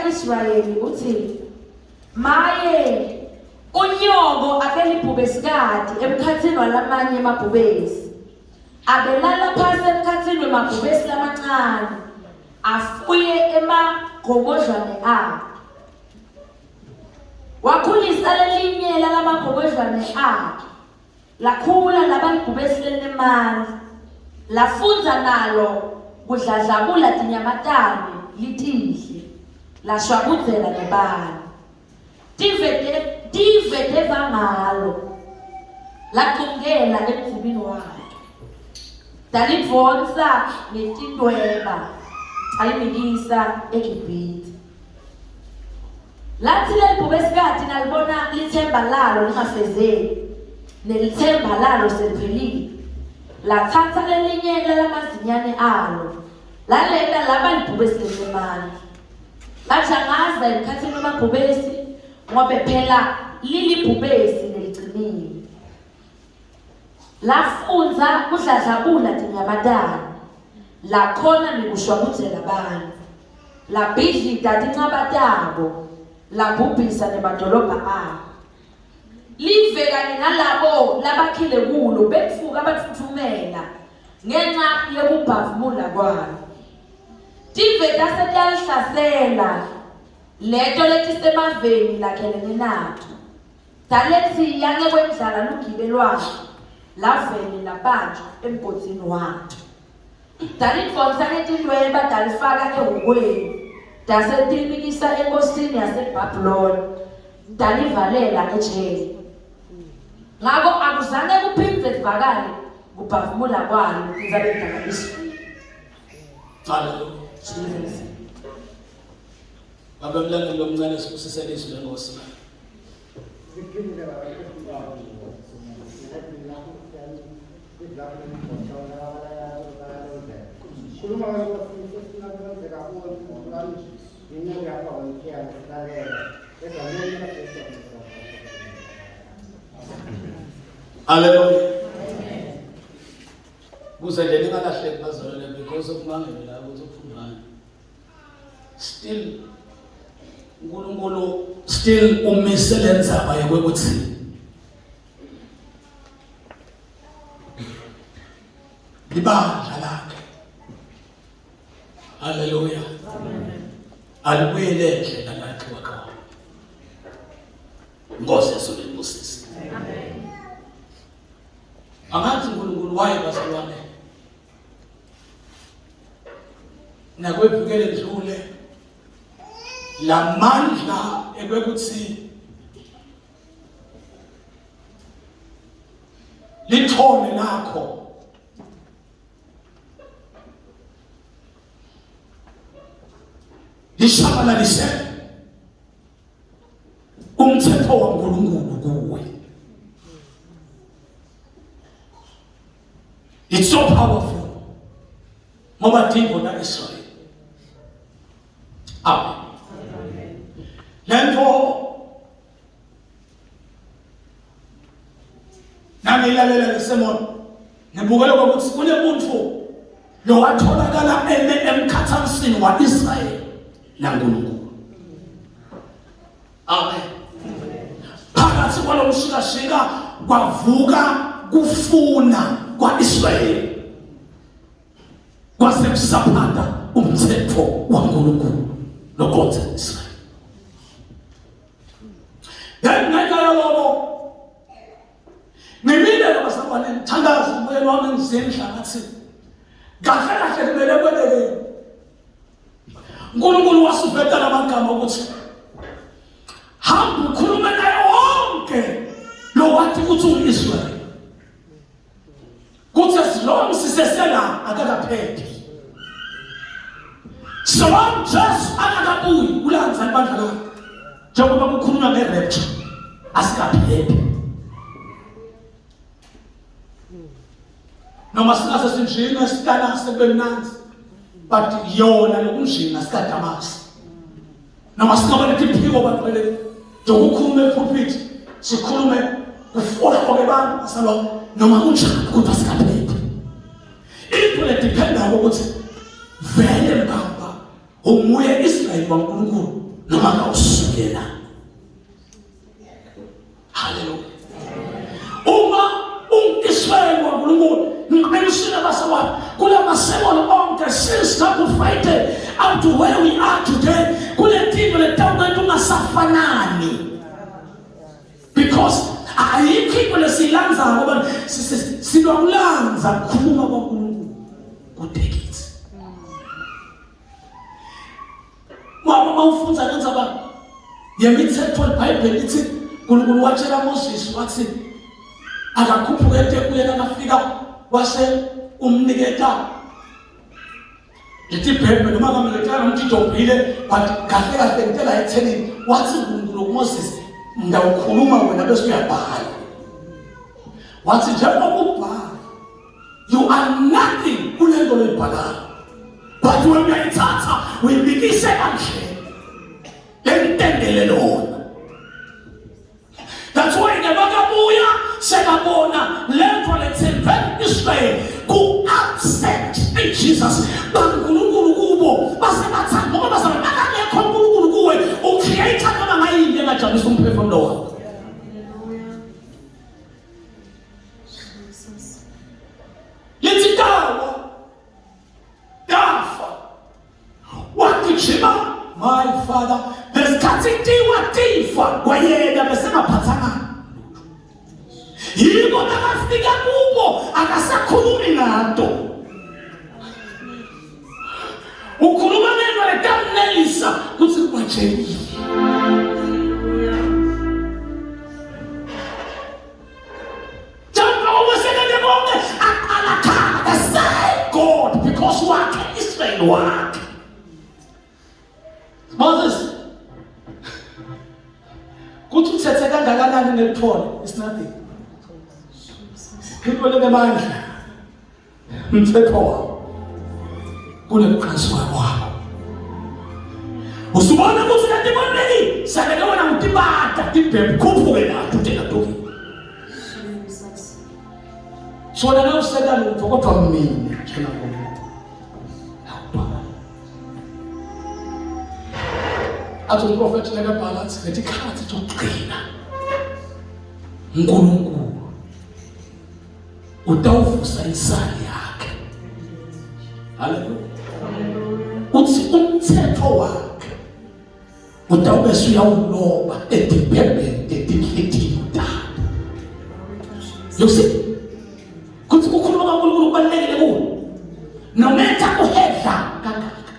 yaka-Israyeli utsi, Maye, unyoko abelibhubesikati emkhatsini walamanye emabhubesi. Abelala phasi emkhatsini wemabhubesi lamancane, afuye emagobodlwane akhe. Wakhulisa lelinye lalamagobodlwane akhe, lakhula laba libhubesi lelinemandla. Lafundza nalo kudladlabula tinyamatane litidle, lashwabudzela nebantfu. Tive te, tive teva ngalo, lagcumkela emdzibini wato. Talidvonsa ngetintweba, talimikisa eGibhithe. Lathi lelibhubesikati nalibona lithemba lalo lingafezeki, nelithemba lalo seliphelile, lathatha lelinye lalamazinyane alo, lalenta laba libhubesi lelinemandla. Lajangaza emkhatsini wemabhubesi ngobe phela lilibhubesi lelicinile. Lafundza kudladlabula tinyamatane, lakhona nekushwabudzela bantfu. Labhidlita tincaba tabo, labhubhisa nemadolobha abo. Live kanye nalabo labakhile kulo betfuka batfutfumela ngenxa yekubhavumula kwalo. Tive tase tiyalihlasela leto letisemaveni lakhelene nato. Taletsiya ngekwendlala lugibe lwato, lavele labanjwa emgodzini wato. Talidvonsa ngetintweba talifaka ehhokweni, tase tilimikisa enkhosini yaseBhabhulona, talivalela ejele. Ngako akuzange kuphindze kuvakale kubhavumula kwalo tintsabeni taka-Israyeli. Hallelujah. Jesus. Baba mlandeli lomncane sibusisele izwi lenkosi. Khuluma ngenkosi sesifuna kwenzeka kuwe mkhulu inceku yakho wamkhiyana silalela egameni likaJesu Hallelujah. Kuze nje ningalahleki bazalwane because okumangele la ukuthi ufundani. Still uNkulunkulu still umise lenzaba yokuthi libandla lakhe. Hallelujah. Amen. Alibuyele endlela lakhiwa khona. Nkosi Yesu nibusise. Amen. Angathi uNkulunkulu waye bazalwane. Nakwevikele ndlule lamandla ekwekuthi lithole lakho lishabalalise umthetho waNkulunkulu kuwe it's so powerful ngoba dingo na Israel amen lento nangilalela lesemon ngibukele ukuthi kunemuntu lowatholakala eme emkhathanisini wa-Israyeli naNkulunkulu amen phakathi kwalomshikashika kwavuka kufuna kwa-Israyeli kwase kusaphanda umthetho waNkulunkulu lokonze Israyeli Then ngenxa yaloko ngimile bazalwane ngithandaza umoyeni wami ngizindla ngathi kahle kahle kumele kweleke uNkulunkulu wasiveta lamagama ukuthi hamba ukhulume naye wonke lo wathi ukuthi ungu-Israyeli kuthi as long sisesela akakaphephi so long Jesu akakabuyi ulanza ibandla lakhe njengoba kukhulunywa nge-rapture asikaphephi noma singase sinjinge sitanase kube mnandzi but yona lokunjinga sikadamasi noma singaba netiphiko bangcwele njengokukhuluma epulpit sikhulume kufohloke abantu basalwa noma kunjani kodwa sikaphephi into ledependako ukuthi vele mbamba unguye Israyeli waNkulunkulu. Noma ngawusuye na. Haleluya. Uma ungiswele waNkulunkulu ngiqinisile basawami kulamasekolo onke since that Friday up to where we are today kuletinto letawukwenta ungasafanani because ayikho into lesiyilandzako ngoba silwakulandza kukhuluma kwaNkulunkulu kudekithi Uma ufundza lendzaba yemithetho iBhayibheli lithi uNkulunkulu watshela Moses wathi akakhuphuke ete kuye nakafika wase umniketa letibhebhe noma kamniketanga noma utidobhile but kahle kahle ngitela ethenini wathi uNkulunkulu kuMoses ngawukhuluma wena bese uyabhala wathi njengoba ubhala You are nothing kule nto loyibhalayo. But wena uyayithatha uyibikise kanje. Lentendele lona. That's why nebakabuya sekabona lento lethembe Israel ku absent in Jesus. BaNkulunkulu kubo base bathanda ngoba bazalwane akangekho uNkulunkulu kuwe ucreator noma ngayini engajabulisa umphefumulo wakho. Lithi tawa tafa wagijima my father ngesikhathi tiwa tifa kwayena besengaphathanga yiko nakafika kubo akasakhulumi ngato ukhuluma nento letamnelisa kutsi kwajelile God because wakhe Israel wakhe Moses kuthi uthethe kangakanani nelithole it's nothing into lenemandla mthetho wakho kunekuqansuka kwakho usubona ukuthi kanti ibalulekile sabeke wena ngutibata tibhebhu khuphuke nato utengaduki sona nawuseka lutho kodwa mina njengankulunkulu nakubhala athi umprofethi lekabhala athi ngetikhathi zokugcina uNkulunkulu utawuvusa insali yakhe haleluya uthi umthetho wakhe utawube suyawuloba edibhebheni tetinhlitiyo tabo you see kuthi kukhuluma kaNkulunkulu kubalulekile kuwe nometha kuhedla kangaka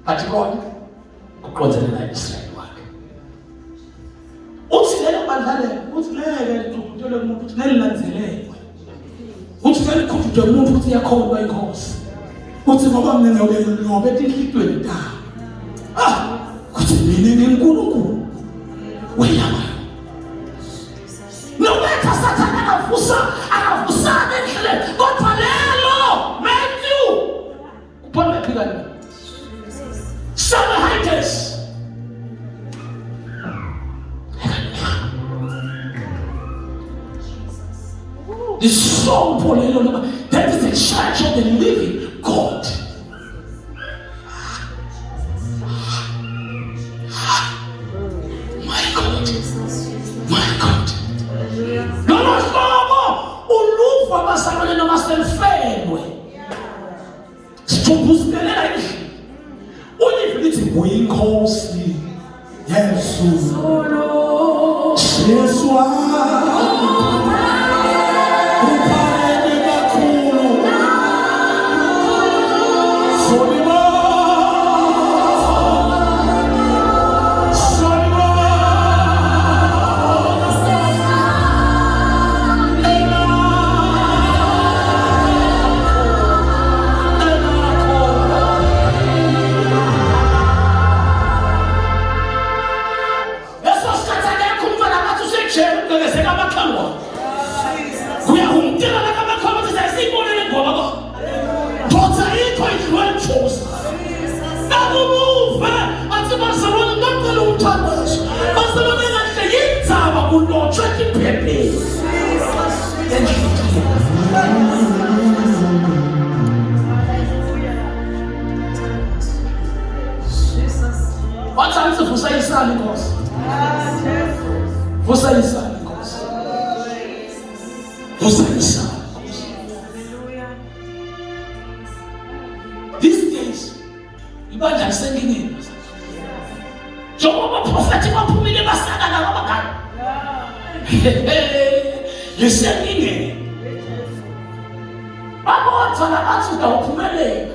athi kona kuqondene naye Israyeli wakhe uthi lelo bandla lelo uthi ngeke liqhuqhutelwe umuntu uthi ngeke lilandzelelwe uthi ngeke liqhuqhutwe umuntu uthi iyakholwa inkosi uthi ngoba mina ngiyobe ngiyobe etinhlitweni tabo ah kuthi mina nginkulunkulu wenyama Nometha sathane akavusa akavusana endleleni kodwa lelo Matthew Kuphi phi kani? Samahites. Lisonto lelo noma that is the church of the living God. My God. My God. Lolo hlobo uluva bazalwane noma selifelwe. Sithumbuzilelela endlini. Ulive lithi nguyinkosi yezulu. Jesu uphakeme kakhulu. Solima. Solima. Leso sikhathi akekho umntwana abathi usejele ugqekezeka amakhalwa. Kuyahumtela lakamakhalwa ukuthi sesiyibonele ngoba ba. Photha ikho idliwe injuzi. Nakumuve athi bazalwane ngicela umthandazo. Bazalwane kahle yindzaba kulotshwe ibhebheni. Wathi Angithi vusa isali Nkosi. Vusa isali Nkosi. Vusa isali Nkosi. These days ibandla lisenkingeni. Njengoba abaprofethi baphumile basaka laba abangani. Lisenkingeni. Babodwa labathi utawuphumelela.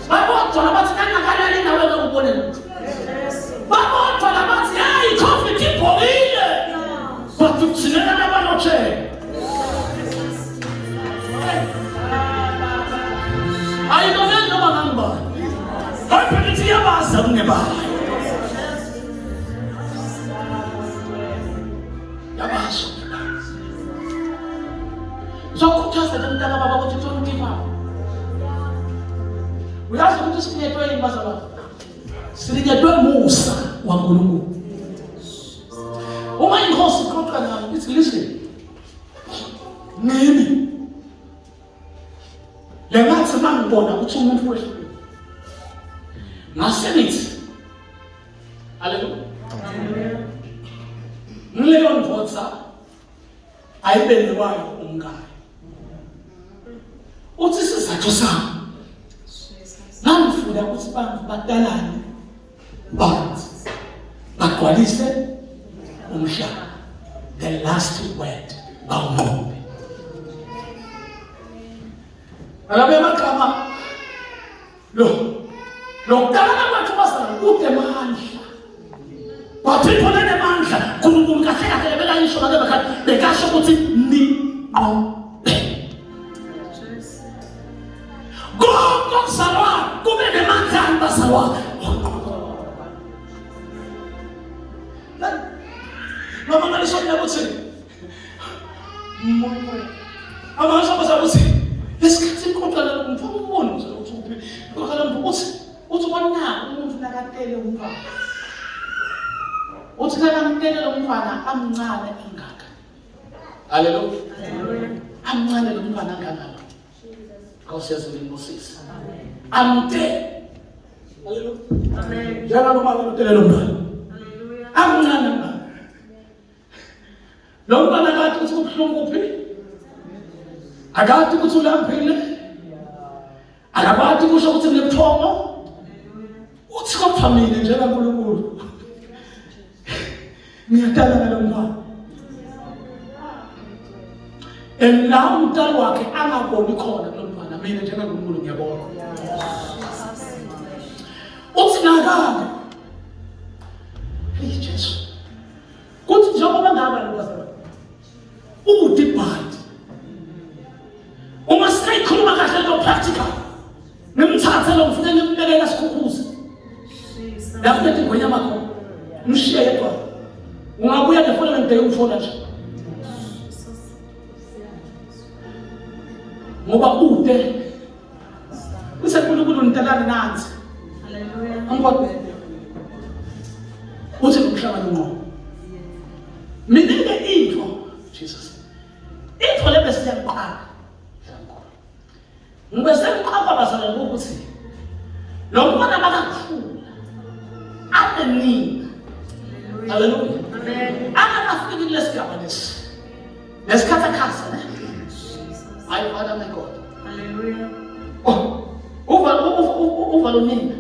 Babodwa labathi nangakalali nawe ngeke ubone lutho. Babodwa labathi hey iCovid ibhokile. But ugcinela nabalotshela. Ayilobeli noma ngangibani. Bhayibheli ithi iyabazi akungebayo. Yabazi. Zokhuthaza ke mntaka baba ukuthi don't give up. Uyazi ukuthi sinyetwe yini bazalwane? Silinyetwe musa waNkulunkulu. Uma inkosi ixoxa nami ithi listen. Ngimi. Lengathi mangibona ukuthi umuntu wehlukile. Ngase ngithi Haleluya. Ngileyo ndoda ayibe newayo umkayo uthi isizathu sami ngangifuna ukuthi bantu badalane but bagcwalise umhlaba the last word bawunqobe alabe amagama lo lokuqala kwethu bazalwane kude mandla but into lenemandla nkulunkulu kahle kahle lebekayisho bake bakhathi bekasho ukuthi ninqobe konke okuzalwane kube nemandla ani bazalwane noma ngalisho mina ukuthi Abantu abaza ukuthi lesikhathi iqoqa la mfana umbone nje ukuthi uphi. Iqoqa la mfana uthi uthi ubonaka umuntu nakatele umfana. Uthi nakamtele lo mfana amncane angaka. Haleluya. Amncane lo mfana angaka. Nkosi yazulu ngibusise. Amtele. Haleluya. Amen. Njalo noma amtele lo mntwana. Haleluya. Amncane mntwana. Lo mntwana akati ukuthi kubuhlungu kuphi, akati ukuthi ulambile, akakwati kusho ukuthi nginebuthongo. Uthi kodwa mina njengaNkulunkulu ngiyadala ngalo mntwana. And la umntwana wakhe angaboni khona kulo mntwana, mina njengaNkulunkulu ngiyabona. Uthi nakake, hey Jesu, kuthi njengoba ngaba lo bazalwane ukude ibhadi uma singayikhuluma kahle lo practical nimthathe lo mfune nimbekele sikhukhuze lapho lethi ngonyama khona mshiye yedwa ungabuya ngefona ngideke umfona nje ngoba ude usenkulunkulu nitalane nansi haleluya uthi umhlaba ngqo mina-ke into jesus into le besiyaqala ngibe sengiqapha bazalwane ukuthi lo mntwana makakhula abe nina haleluya angakafiki kulesigaba lesi lesikhathi akhasa ne hayi father my god haleluya oh uva uva lo nina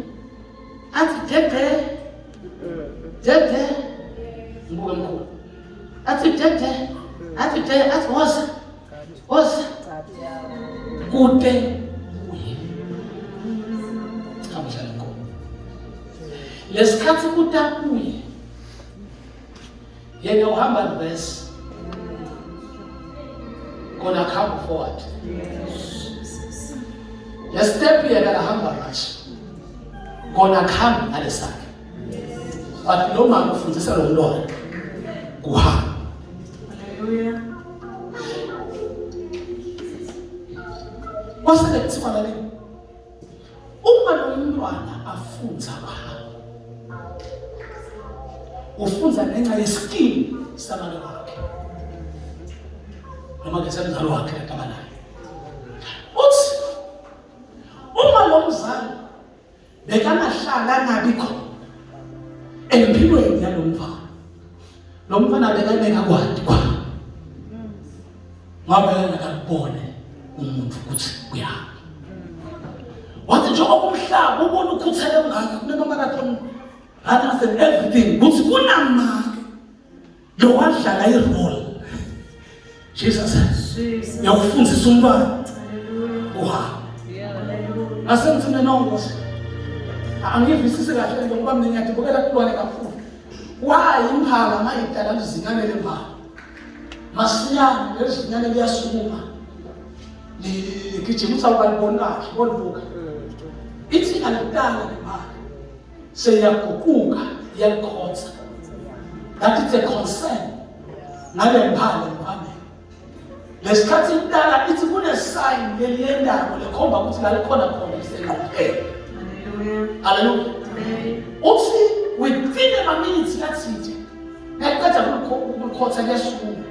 athi dede dede ngibuke mkhulu athi dede athi dede athi woza woza kude kuye cha mdlalo mkhulu lesikhathi kuta kuye yena uhamba reverse kona kuhamba forward le step yena akahamba right kona kuhamba ngalesakhe but lo mama ufundisa lo mntwana kuhamba haleluya kwase kuthiwa laleli Uma lo mntwana afunza kuhamba, ufunza ngenxa yeskimu samake wakhe noma ke semzali wakhe akaba naye. Uthi uma lo mzali bekangahlala angabi khona Empilweni yalomfana. Lo mfana bekabeka kwati kwa. Ngoba engakakubone umuntu ukuthi uyaphi. Wathi njengoba umhlaba ubona ukhuthele kungaka kunema-marathon runners and everything kuthi kunamake lo wadlala irole Jesus yakufundisa umntwana uhamba asengithi mina no nkosi angivisisi kahle nje ngoba mina ngiyadibukela kulwane kakhulu why imphala mayidala lizinyane lemphala masinyane lelizinyane liyasukuma ligijima uthi awukaliboni kahle bolibuka ithi alitala lemali seyaguquka iyalikhotha that is a concern ngale mphala emfaneni lesikhathi intala ithi kune-sign leliyendako lekhomba ukuthi la likhona khona lisenqupheni haleluya uthi within ama-minutes lathithe yaqeda kulikhotha liyasukuma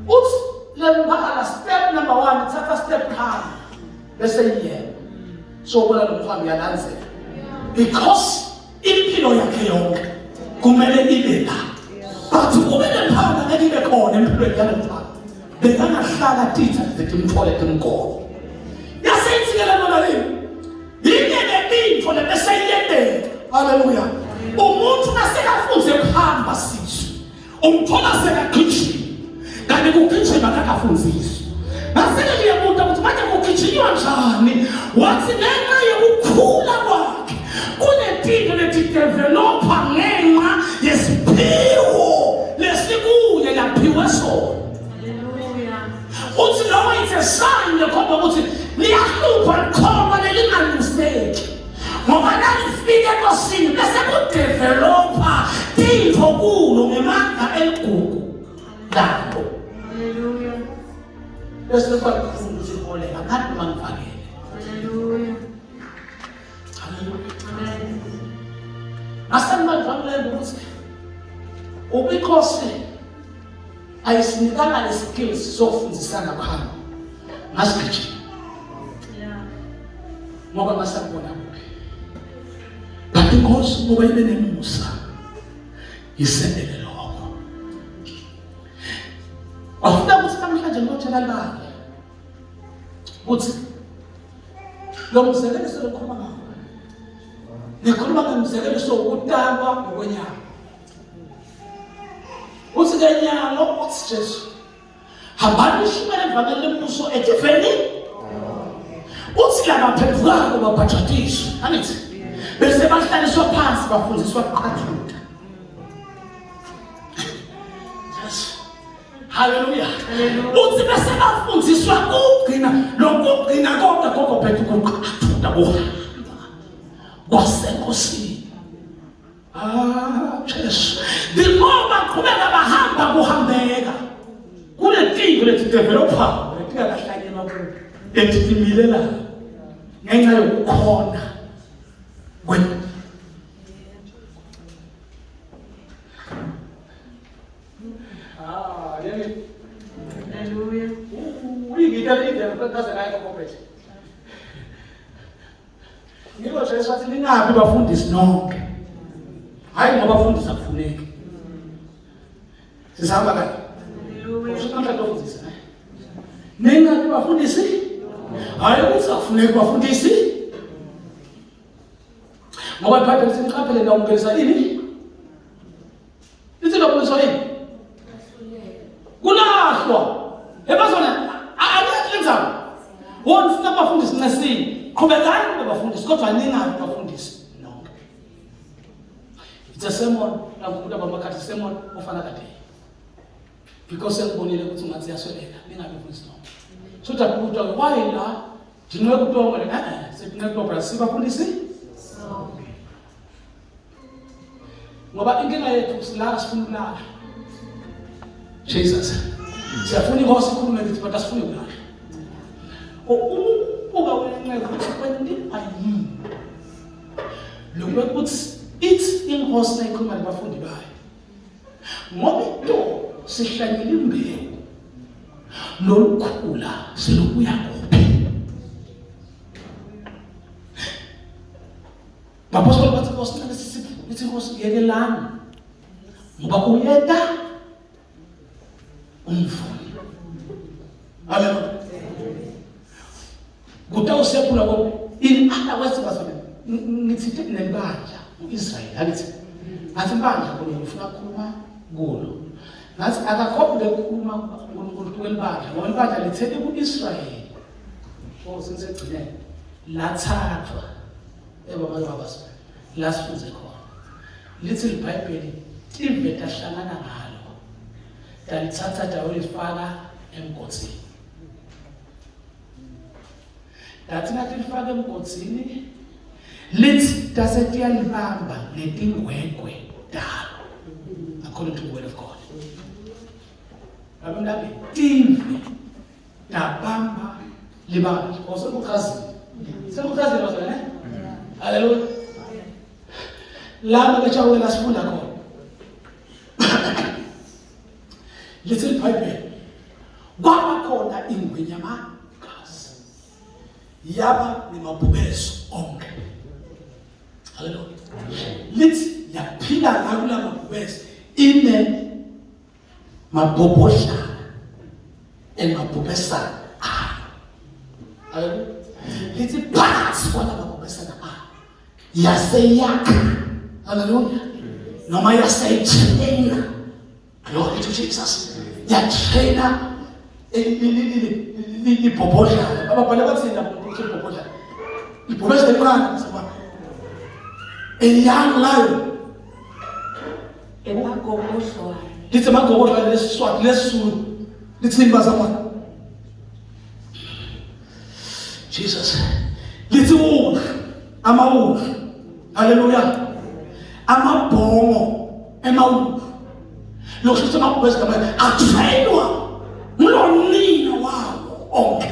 uthi lemphala step number one ithatha step khaya bese iyena sobona lo mfana uyalandzela because impilo yakhe yonke kumele ibe la but kube nemphala ngeke ibe khona empilweni yalo mfana bekangahlala titha letimthole timgolo yase ithi ke lento leni yinye le intfo lebese iyenteka haleluya umuntu nasekafunze kuhamba sisu umthola sekagijima kanti kugijima kakafundziswa ngase-ke ngiyabuta ukuthi manje kugijinywa njani wathi ngenxa yokukhula kwakhe kunetinto letidevelopha ngenxa yesiphiwo lesikuye laphiwe sona uthi lowo it's a sign lekhomba ukuthi liyahlupha likhoma lelingaluseki ngoba nalifika enkosini bese kudevelopha tintfo kulo ngemandla eligugu lalo Hallelujah. bese kuba lukhulu ukuthi iholeka ngathi noma ngifakele Hallelujah. Hallelujah. Amen. Asemanje ngilembe ukuthi ubikhosi ayisinikanga le-skills sokufundisana kuhamba ngasigijima Yeah. ngoba ngasakubona kuphi but inkosi ngoba ibe nemusa isendele lokho wafuna ukuthi namhlanje ngiyotshela libandla ukuthi lo mzekeliso lokhuluma ngawo ngikhuluma ngemzekeliso wokutalwa ngokwenyama uthi ke nyalo uthi Jesu hambani nishumele ivangeli lembuso etiveni uthi labaphendukako babhajatiswe angithi bese bahlaliswa phansi bafundiswa kuqhathuka Jesu Haleluya. Uthi bese bafundiswa kugcina lokugcina konke gogo phethu kuqhathuka kuhamba kwasenkosini. Ah, Jesu. The more baqhubeka bahamba kuhambeka. Kunetinto leti developer letingakahlanyelwa kuyo letitimile la ngenxa yokukhona kwe Ah, yini? Hallelujah. Uyingita indlela kaze ngayo corporate. Ngiko Jesu wathi ningabi bafundisi nonke. Hayi ngoba bafundisi akufuneki. Sisahamba kanye. Hallelujah. Usho namhlanje ofundisa. Ningabi bafundisi? Hayi ukuthi akufuneki bafundisi. Ngoba iBhayibheli lithi niqaphele ndawungenisa ini? Lithi ndawungenisa ini? Kulahlwa. Ebazona angithi lenzaba. Wona ufuna abafundisi ncesini. Qhubekani kube bafundisi kodwa ningabi bafundisi nonke. It's a sermon langumuntu abamakhathi sermon ofana kade. Because sengibonile ukuthi ungathi yasweleka ningabi bafundisi nonke. So that kuthiwa why la Ndinqe kutongo le eh sidinqe kutongo sibafundisi Sonke. ngoba inkinga yethu silala sifuna ukulala. Jesus. Siyafuna inkosi ikhulume kithi but asifuni ukulala. Ubuka wenqe ukuthi kwentiwa yini. Lokho ukuthi ithi inkosi nayikhuluma nabafundi bayo. Ngoba into sihlanyela imbewu lolukhula selokuya kuphi bapostoli bathi nkosi ncane sisiphule Ithi inkosi yekelani ngoba uyeta umvuni. Haleluya. Kutawusephula ko in other words bazalwane ngithi nelibandla uIsrael angithi ngathi ibandla uNkulunkulu ufuna ukukhuluma kulo ngathi akakhombe ukukhuluma uNkulunkulu kwelibandla ngoba ibandla lithe ku-Israyeli oh sensegcineni lathathwa ebaba baba la sifunze khona lithi libhayibheli tive tahlangana ngalo talithatha tawulifaka emgodzini Tathi natilifaka emgodzini lithi tase tiyalibamba ngetingwegwe talo according to the word of God. Abamlabi tive tabamba libandla. Osekuchazile. Sekuchazile bazalwane ne? Hallelujah. Laba bechawela sifunda khona. Lithi iBhayibheli kwaba khona ingwenyama yaba nemabhubeso onke haleluya lithi yaphila la kula mabhubesi ine mabhobhodlana emabhubesana ayo haleluya lithi phakathi kwala mabhubesana ayo yaseyakha haleluya noma yaseyithena Glory to Jesus. Yatrainer libhobhodlana. Ababhale bathini lapho ukuthi libhobhodlana? Libhobhezi elincane msabana. A young lion. Emagobodlwane. Lithi emagobodlwane lesiswati lesisulu. Lithini bazalwane? Jesus. Lithi udla amawudla. Haleluya. Amabhongo emawudla. Lokho ukuthi amabhubesi ngamanye atrainwa ngulonina wawo onke.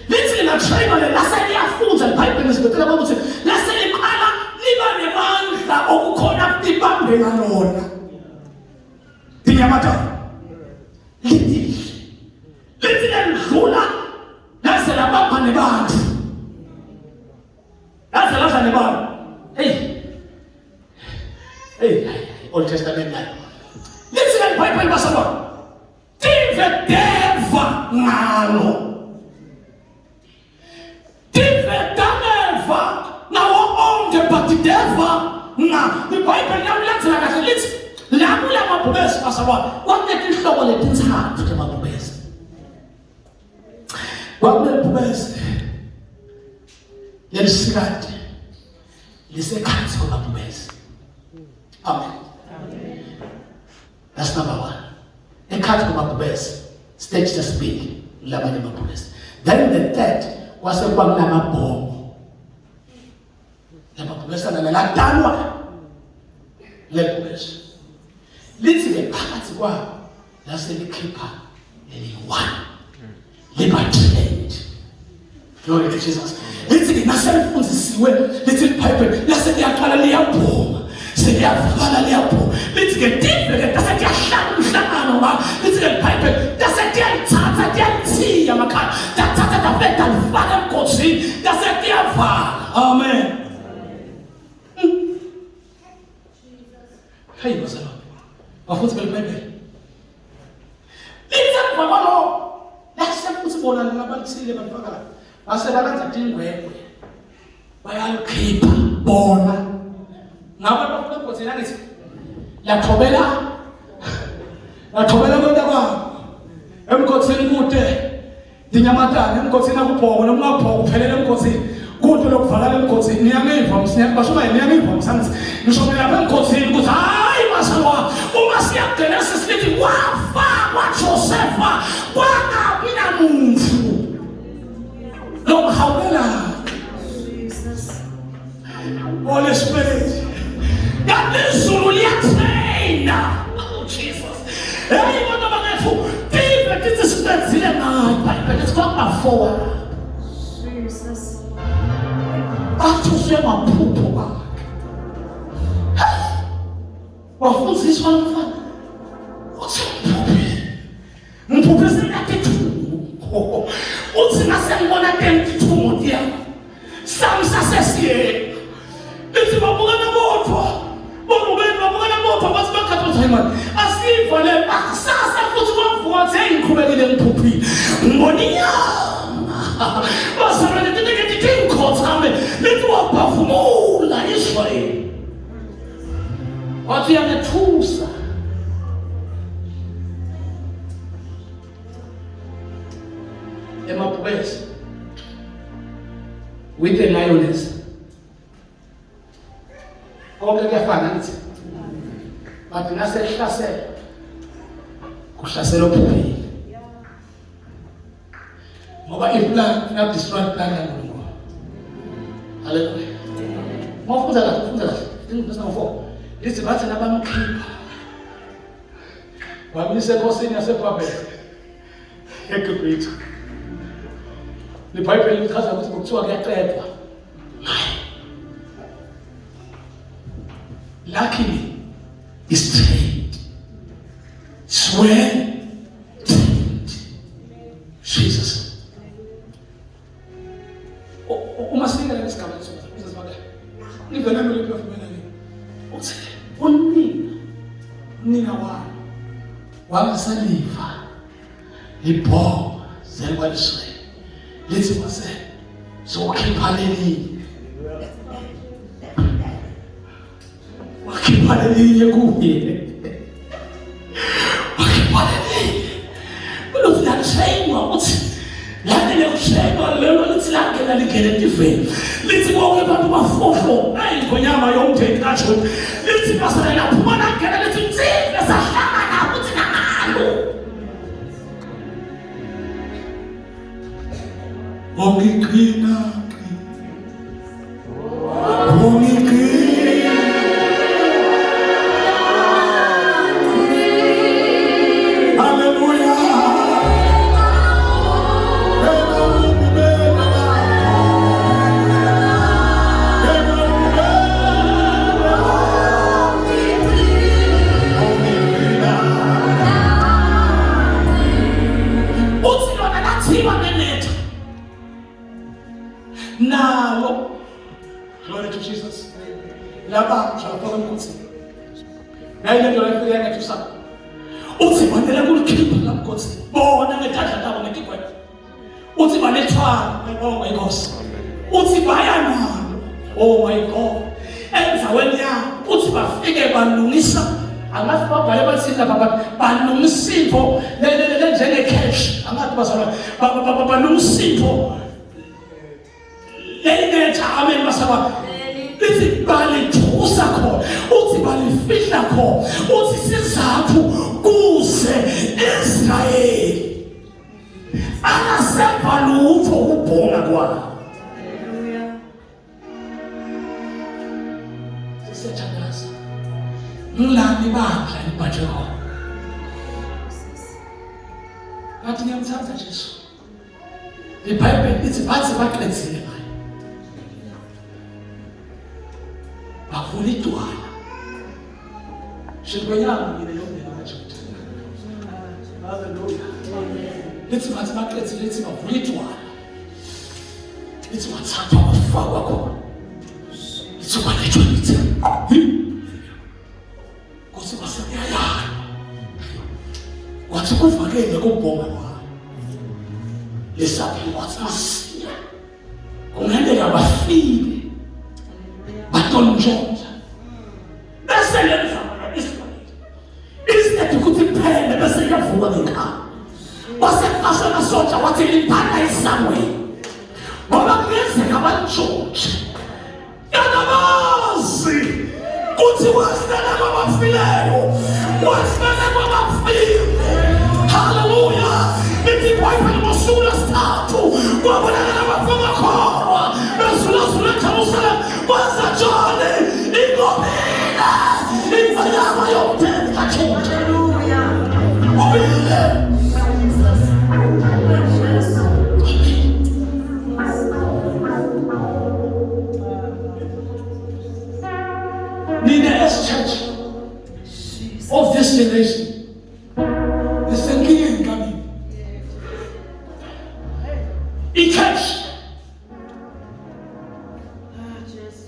Lithi lingatrainwa le lase liyafunza iBhayibheli lisibethela ukuthi lase liqala liba nemandla okukhona ukutibambela lona. Tinyamatana. Lithi lithi lendlula laze labamba nebantu. Laze ladla nebantu. Hey. Hey, Old Testament nayo. Lithi le Bible basalwa. Tive deva ngalo. Tive daneva nawo onke but deva nga. IBhayibheli lamlandzela kahle lithi la kulamabhubesi basalwa kwakunetinhlobo letintsatfu temabhubesi. Kwakunebhubesi lelisikade lisekhathi kwamabhubesi. Amen. That's number one. Ekhathi kwamabhubesi, stage sesibili lamanye amabhubesi. Then the third kwase kuba kunamabhongo. Lamabhubesana ladanwa lebhubesi. Lithi ke phakathi kwawo lase likhipha leli one. Liba trained. Glory to Jesus. Lithi ke naselifundisiwe lithi iBhayibheli lase liyaqala liyaphuma. Seliyavakala liyaphuma. Lithi ke tive ke tase tiyahlala umhlangano ma. Lithi ke iBhayibheli tase tiyalithatha tiyalithiya amakhala. Tathatha tafika talifaka emgodini tase tiyavala. Amen. Hey bazalwane. Bafuthi beliBhayibheli. Lithi emva kwalokho lase futhi bona labalithile balifakayo. Base balanza tingwegwe. Bayalikhipha bona. Ngabe bafuna ukuthi angithi lathobela lathobela kwenta kwabo. Emkhothini kude Tinyamatane emkhothini akubhoko noma ungabhoko uphelele emkhothini kude lokuvalala emkhothini niyangiva msinya bashumayeli niyangiva msangithi ngisho mina lapha emkhothini ukuthi hayi bazalwa uma siya kuGenesis lithi wafa kwaJosefa kwangabi namuntu lomhawukelayo Holy Spirit. Kanti izulu liyatraina. Oh Jesus. Hey bantu bakethu, tive tithi siqedile ngayo iBhayibheli lithi kwakungafowani. Jesus. Athuswe maphupho akhe. Wafundiswa lo mfana. Uthi ngiphuphile. Ngiphuphe sengathi ithungo. Uthi ngase ngibona tenti ithungo tiyami. Sami sasesiyena. Lithi babukana bodwa. Ngiqhubekile ngiphuphile. Ngibona inyama. Bazalwane tinike tinkhothame lithi wabhavumula Israyeli. Wathi uyangethusa. Emabhubesi with the lioness. Konke kuyafana ngithi. But nasehlasela kuhlasela ophuphile. Ngoba iplan ina destroy plan kaNkulunkulu. Haleluya. Mawufunda kahle, ufunda kahle. Verse number 4. Lithi bathi nabamkhipha. Bamisa enkosini yaseBhabhele eGibhithe. LiBhayibheli lichaza ukuthi kuthiwa kuyaqedwa. Luckily is trained. Swear trained. Jesus. Uma singena lesigaba leso uzazibaka. Ngivele mina phefumela le. Uthi unina unina wami wangasaliva libhongo zelkwaliswele lithi mase sokhipha lelinye wakhipha lelinye kuye wakhipha lelinye kulothi latrayinwa ukuthi langene kutrayinwa lelo lithi langena lingene etiveni lithi bonke abantu bafohlo ayingonyama yomndeni kaJobe lithi basale laphuma langena lithi mthile sahlangana ukuthi nangalo Ongiqina Ongiqina Haleluya Uthi lona lathiwa ngenetha nalo glory to Jesus labanjwa bafaka emgodini nayi lento layifike yangethusa uthi banele kulikhipha lamgodini bona ngetandla tabo ngetigwebe uthi balethwala bayibonga inkosi uthi baya nalo oh my god endaweni yabo uthi bafike balungisa angazi babhale bathini lapha but balungisa into lenjenge-cash angazi bazalwane balungisa into leyinetha amen basaba lithi balithusa khona uthi balifihla khona uthi sizathu kuze Israyeli angasemva lutho ukubhonga kwabo sisiyathandaza ngilani ibandla libhajwe khona ngathi ngiyamthanda Jesu iBhayibheli lithi bathi baqedile ngayo bavula idwala shikwenyama mina yomndeni kaJuda haleluya lithi bathi baqedile lithi bavula idwala lithi wathathwa wafakwa khona lithi walethwa lithi kuthi kwasekuyayalwa wathi kuvakele kubhonga kwayo lesaphi wathi masinya kungenzeka bafile batolntshontsha bese le mzamo ka-israyeli instead ukuthi iphele bese iyavuka ngenkani waseqasha amasotsha wathi liphana esangweni ngoba kungenzeka bantshontshe Yanabazi kuthi wehlela kwabafileyo, wehlela kwabafile. Haleluya! Lithi iBhayibheli ngosuku lwesithathu kwabonakala abafowakholwa bezulazula eJerusalem kwenza njani ingomile ingonyama yomndeni kaJuda. Haleluya. Ubile. Jesus. Jesus. Nina as church of this generation nisenkingeni kabili. I-church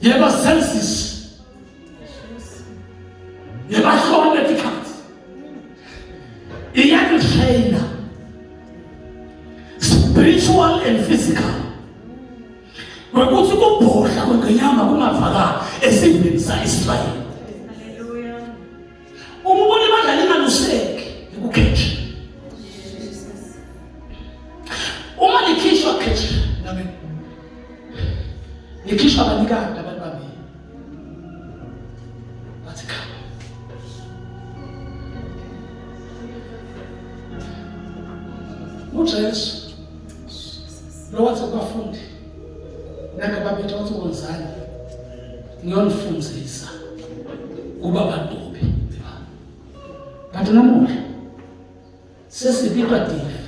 yeba senses yebahlole tikhathi iyanishayina. esiveni sa-Israyeli. Uma ubona ibandla lingaluseki ikukhetha. Uma likhishwa khetha nami. Likhishwa abanikati abantu bami. Bathi cha. UJesu lo wathi kubafundi nake babetha wathi wonzani ngiyonifundzisa kuba badobi but namuhla sesibitwa dive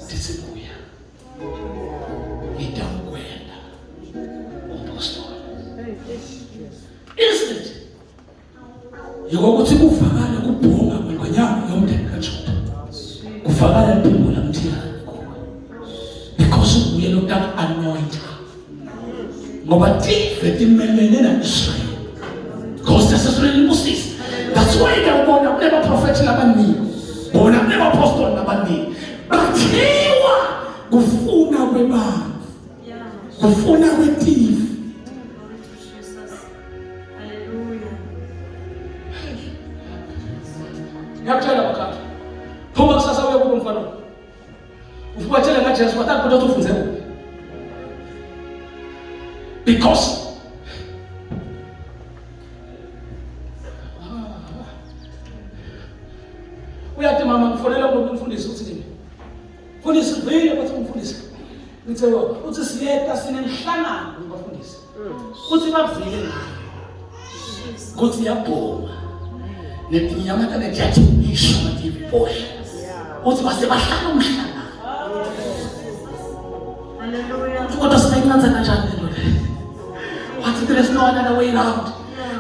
ndithi buya ngidawukwenda umpostoli isn't Yikokuthi kuvakale kubhonga kwengonyama yomndeni kaJuda. Kuvakale liphimbo lamthiyane kuwe. Because ubuye lokuta anoint. Ngoba tive timelene na-Israyeli. Because sesizweni libusise. That's why ke ubona kunebaprofethi labaningi. Bona kunebapostoli labaningi. Bathiwa kufuna kwebantfu. Kufuna kwetive. Ngiyakutshela bakhathi. Phuma kusasa uye kubo mfana. Ufubatshele ngaJesu wathi akubona ukuthi ufunze kuphi. Because uyathi mama ngifonela kulo mfundisi uthi kimi mfundisi ngivile bathi umfundisi ngithe uthi siyeta sinenhlangano ngibafundisi Kuthi bavile ngayo. Kuthi yabhoma. Netinyamata netiyathibisha matibosha. Uthi base bahlala umhlangano. Hallelujah. Kodwa sinayincanza kanjani lento le? Wathi there is no another way round.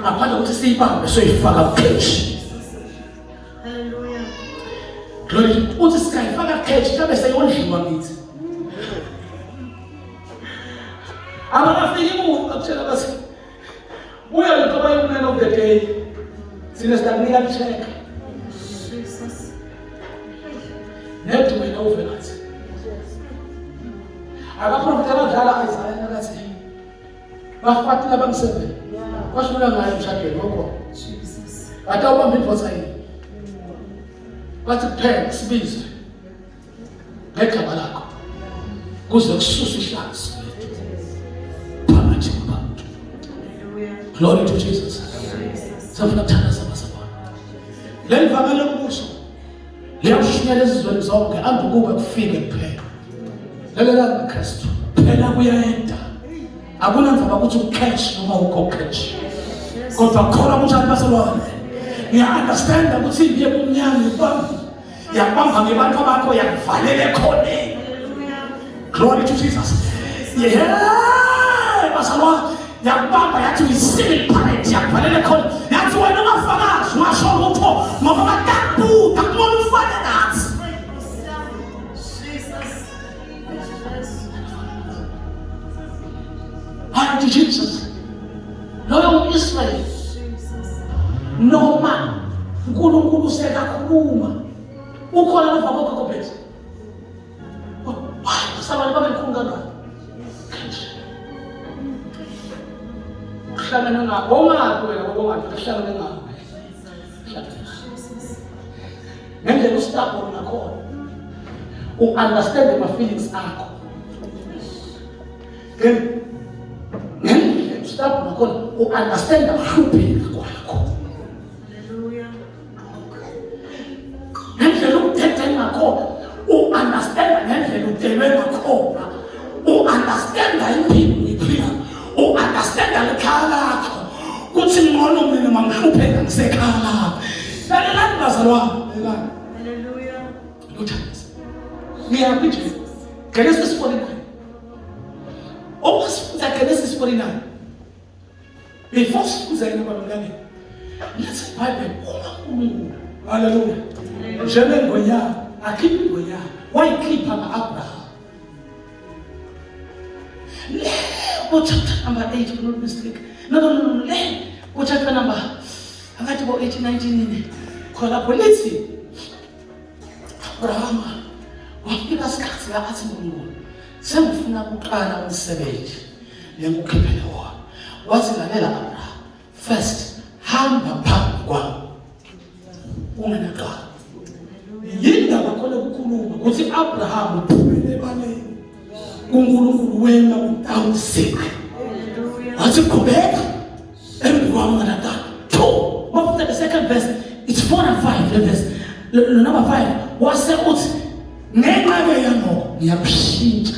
Ngaphandle kokuthi siyibambe soyifaka cash. Hallelujah. Glory. Uthi singayifaka cash tabe seyondliwa ngithi. Abakafiki kuwe bakutshela bathi buya lento bayi man of the day. Sine sidakunika check. Jesus. Nedi wena uve ngathi. Akaprofita abadlala Isaiah nakathi bafati labangisebeni. Kwashona ngayo emshadweni lokho. Jesus. Batawubamba indvodza yini. Bathi kuphela sibizwe. ngegama lakho kuze kususwe ihlazo lethu phakathi kwabantu. Glory to Jesus. Safuna kuthandaza bazalwane. Leli vangeli lombuso liyawushunyela ezizweni zonke andukuba kufike kuphela. Lalelani maKristu, phela kuyayenda. Akunandzaba ukuthi ucash noma ukho cash. Kodwa khona kunjani bazalwane? Ngiya-understand ukuthi impi yebumnyama ibamba yakubamba ngebantu bakho yakuvalela ekhoneni. Glory to Jesus. Yeah, bazalwane yakubamba yathi uyi-single parent yakuvalela ekhoneni. Yathi wena ungafakazi ungasho lutho ngoba batakubuka kumele ufane nathi. Hayi Jesus. Loyo uIsrael. Noma uNkulunkulu sekakhuluma. Ukhona lapha kokho kophethe. Why sabani babekhulu kangaka? Uhlangene ngakho, ongaphi wena bobongaphi uhlangene ngakho. Ngendlela ustabon ngakhona. U-understand ama-feelings akho. Ngendlela ustabon ngakhona u-understand ukuhlupheka kwakho. Ngendlela ukuthethe ngakhona u-understand ngendlela udelwe ngakhona. U-understand impilo uyiphila. U-understand likhaya lakho. Kuthi ngcono mina mangihlupheka ngisekhaya lakho. Lalelani bazalwane, lalelani. Hallelujah. Luthando. Ngiyaphi nje? Genesis 49. Okwasifunda Genesis 49. Before sifunde yena balulane. Let's Bible uma uNkulunkulu. Hallelujah. Njengengonyama, akhiphe ingonyama. Wayikhipha nga-Abraham. Le ku-chapter number 8 if I'm not mistaken. No, no, no, no, le ku-chapter number angathi bo 18 19 nini. Khona lapho lithi Abrahama wafika isikhathi la athi uNkulunkulu sengifuna ukuqala umsebenzi lengikukhiphele wona. Wathi lalela Abraham, first hamba phambi kwami ungenaqala. Yindaba khona ukukhuluma ukuthi Abraham uphumele ebaleni kuNkulunkulu wema without secret. Wathi qhubeka embi kwami ungenaqala. Two, after the second verse, it's 4 and 5 le verse. Lo number 5 wase uthi ngenxa ke yaloko ngiyakushintsha.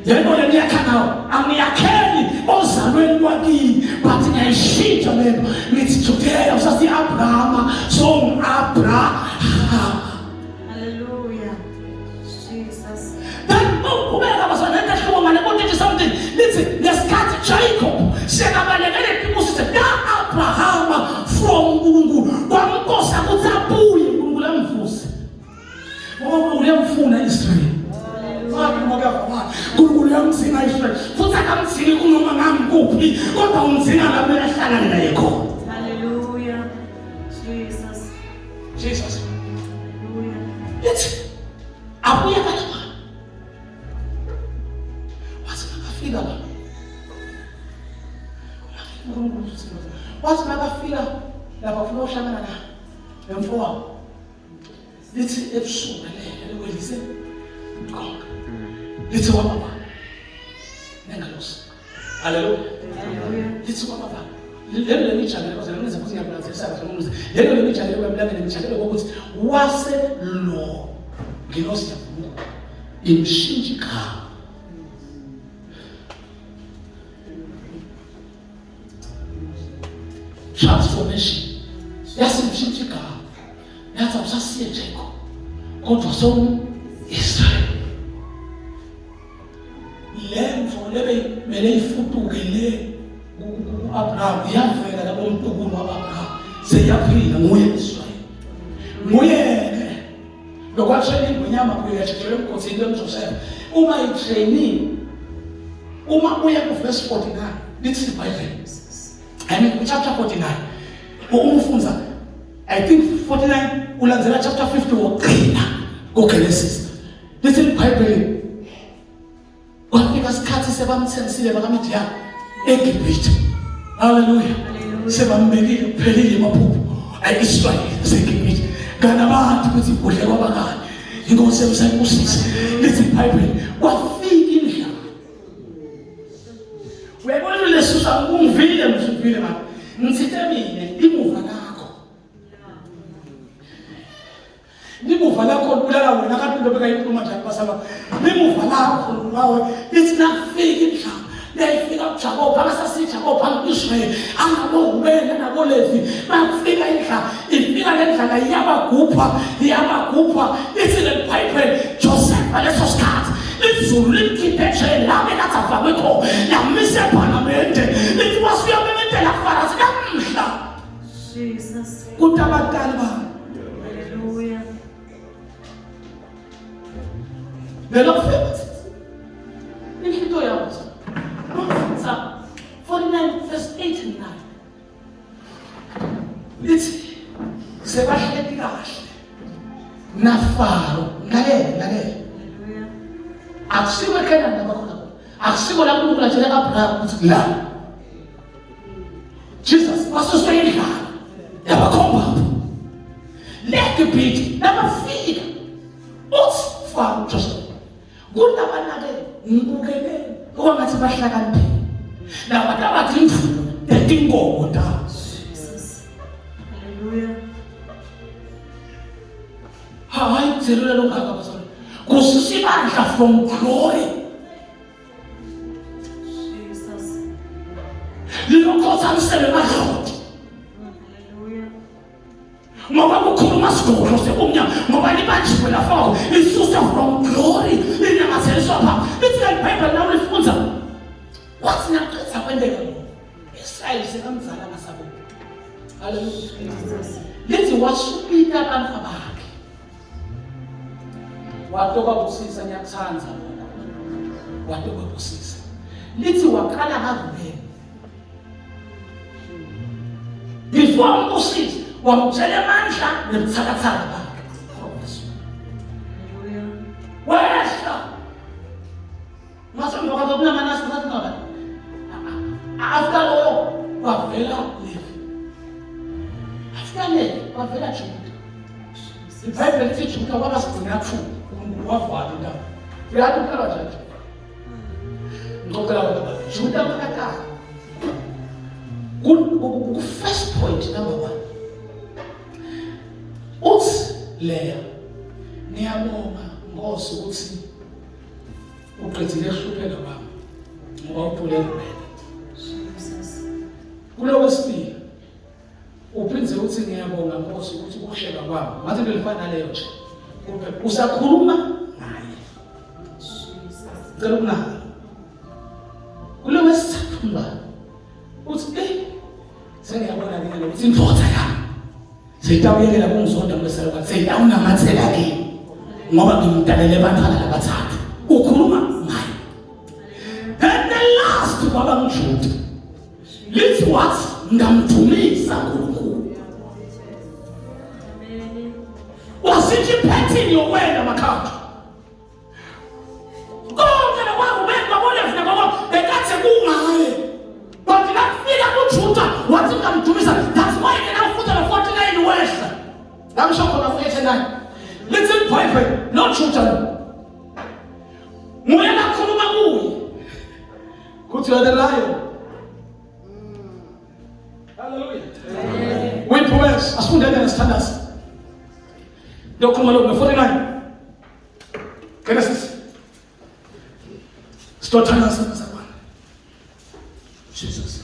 Le nto le ngiyakha ngawo angiyakheli ozalweni lwakini but ngiyayishintsha le nto ngithi today awusasi-abrahama songu-abrahama Hallelujah. Jesus. Then uqhubeka bazalwane lento ehluka ngale ko-30 something lithi ngesikhathi Jacob sekabalekele tibusiso ta-Abrahama from uNkulunkulu kwamkosa ukuthi abuye uNkulunkulu amvuse ngoba uNkulunkulu uyamfuna Israyeli uNkulunkulu uyamdzinga Israyeli futhi akamdzingi kunoma ngamkuphi kodwa umdzinga la kumele ahlangane naye khona Hallelujah. Jesus. Jesus Hallelujah. lithi abuye kalabani wathi makafika la wathi makafika lapha ufuna uhlangana la nomfowabo lithi ebusuku alele likwelise konke lithi kwababa nengelosi haleluya lithi kwababa lelo lemijalelo bazalwane ngize futhi ngiyakulandelisa kahle ngomzi lelo lemijalelo kwamlangeni imijalelo kokuthi wase lo ngelosi yavuka imshintsha igama transformation yasimshintsha igama yathi awusasiye Jacob kodwa sowum-Israyeli le mfo lebeyimele ifuduke le ku-Abraham iyavela labo mtukulu wa-Abraham seyaphila nguye Israyeli nguye-ke lokwatraining ingonyama kuyo yatshethelwe emgodini lomJoseph uma itraining uma uya kuvesi 49 lithi ibhayibheli I mean kuchapter 49 umfunza I think 49 ulandzela chapter 50 wokugcina kuGenesis lithi iBhayibheli kwafika isikhathi sebamthengisile bakaMidiyani eGibhithe haleluya sebambekile kuphelile amaphupho ayi-Israyeli aseGibhithe kanti abantu ukuthi kudle kwabakani inkosi emsayibusise lithi iBhayibheli kwafika indlala uyayibona lesusa ungivile msuvile mama ngithinte mina imuva lakho limuva lakho libulala wena kanti into bekayikhuluma njani basaba limuva lakho nawe lithi nakufika indlala liyayifika kujakobe akasasijakobe angu-israyeli angaborubeni angabolevi bakufika indlala ifika le ndlala iyabagupha iyabagupha ithi le bhayibheli josefa leso sikhathi izulu limkhiphe ejele la bekathi afakwe khona lamisa ephalamende lithi wasuyamemetela farasi namhla Jesus. kutabatali bami Hallelujah. lelo kufika inhlito yabo 49 verse 8 and 9 lithi sebahleti kahle nafaro lalela lalela akusiko eKhenani labakhona khona akusiko la uNkulunkulu atshele Abraham ukuthi la Jesus wasuswa indlala yabakhomba leGibhithe labafika uthi Faro Joseph Kunabanake ngibukele okwangathi bahlakaniphile. Labantu abathi imvula letinkomo tazo. Hallelujah. Hayi kuzelula lokungaka bazalwane. Kususa ibandla from glory. Jesus. Liyokhotha emadloti. Hallelujah. ngoba kukhuluma sigodlo sekumnyama ngoba libanjiwe lafako lisuswa from glory linyangatheliswa pha lithi le bhayibheli nawo lifunza wathi naqeda kwenteka lokho israyeli sekamzala ngasabona haleluya lithi wasubita abantu bakhe watokabusisa ngiyakuthanda lokho watokabusisa lithi waqala ngarubeni before ambusise wamtshela amandla nebuthakathaka bakhe wehla mase mva kwakhe kunamanasi sathi ngaba After loyo kwavela Levi. After Levi kwavela Juda. IBhayibheli lithi Juda waba sigcinathuba, uNkulunkulu wavala indawo. Uyazi uqala njani? Ngixoxela wena baba. Juda makatala. Ku first point number 1. Uthi leya ngiyabonga Nkosi ukuthi uqedile kuhlupheka kwami ngoba uthule kumele. Kulokwesibili uphinde uthi ngiyabonga Nkosi ukuthi ukusheka kwami ngathi into lifana naleyo nje usakhuluma ngaye cela ukunaka kulo wesithathu mba uthi eh sengiyabona ke ukuthi indoda yami seyitawuyekela kungizonda kulesalo seyitawunamathela kimi ngoba ngimdalele abantwana labathathu ukhuluma ngaye then the last kwaba ngijuda Lithi what? Ngamdumisa uNkulunkulu. Wasithi iphethini yokwenda makhanda. Konke lokwaRubeni kwaboLevi nakwabo bekathe kungaye. But nakufika kuJuda wathi ngamdumisa. That's why ke nawufunda lo 49 wehla. Ngisho khona ku-89. Lithi iBhayibheli noJuda lo. Nguye lakhuluma kuye. Kuthi you are the lion. Hallelujah. Uyiphumeza. Asifundeni nesithandazo. Ngiyokhuluma lokhu nge-49. Genesis. Sitothandaza bazalwane. Jesus.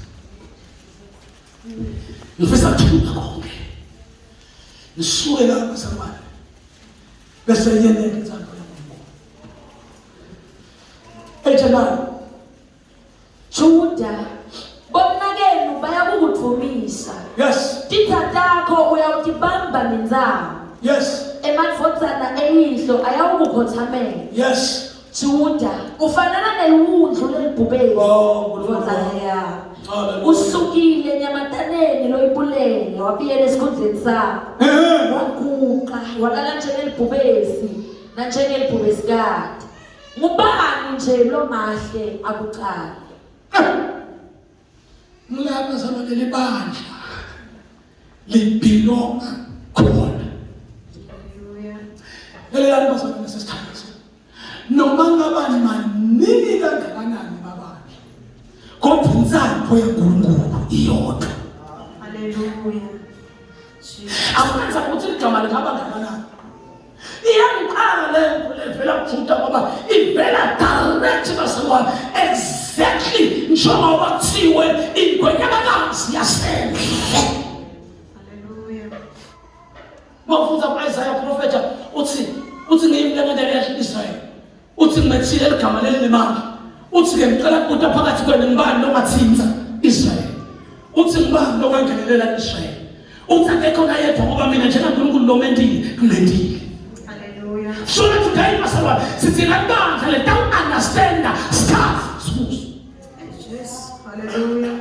Ngifisa kuthula konke. Ngisuke la bazalwane. Bese yeneke intsando yaNkulunkulu. 89. Juda, bomnakenu bayakukudvumisa. Yes. Titsa takho uyawutibamba ngentsamo. Yes. Emadvodzana eyihlo ayawukukhothamela. Yes. Juda, ufanana neliwundlu lelibhubesi. Oh, Nkulunkulu. Ndvodzana yami. Hallelujah. Usukile enyamataneni loyibulele wabuyela esikhundleni sakho. Eh. Waguqa walala njengelibhubesi nanjengelibhubesikati. Ngubani nje longahle akucale? Ngilapha zalwane libandla libhilonga khona. Lalelani bazalwane sesithandazo. Noma ngaba maningi kangakanani mabandla. Kodwa insapho yaNkulunkulu iyodwa. Hallelujah. Akwenza ukuthi igama lingaba ngakanani. Iyangiqala le nto levela kuJuda ngoba ivela direct bazalwane exactly njengoba kuthiwe ingwenyamakazi yasendle. Hallelujah. Mawufunda ku-Isaya profeta uthi uthi ngiyimlengele e-Israyeli. Uthi ngimethile ligama leli limandla. Uthi ke ngicela kubuta phakathi kwenu ngibani longathinta Israyeli. Uthi ngibani longangenelela Israyeli. Uthi akekho nayedwa ngoba mina njengaNkulunkulu lomendile ngimendile. Hallelujah. So that today bazalwane sidinga ibandla letawu understand stuff sibuzo. Yes. Hallelujah.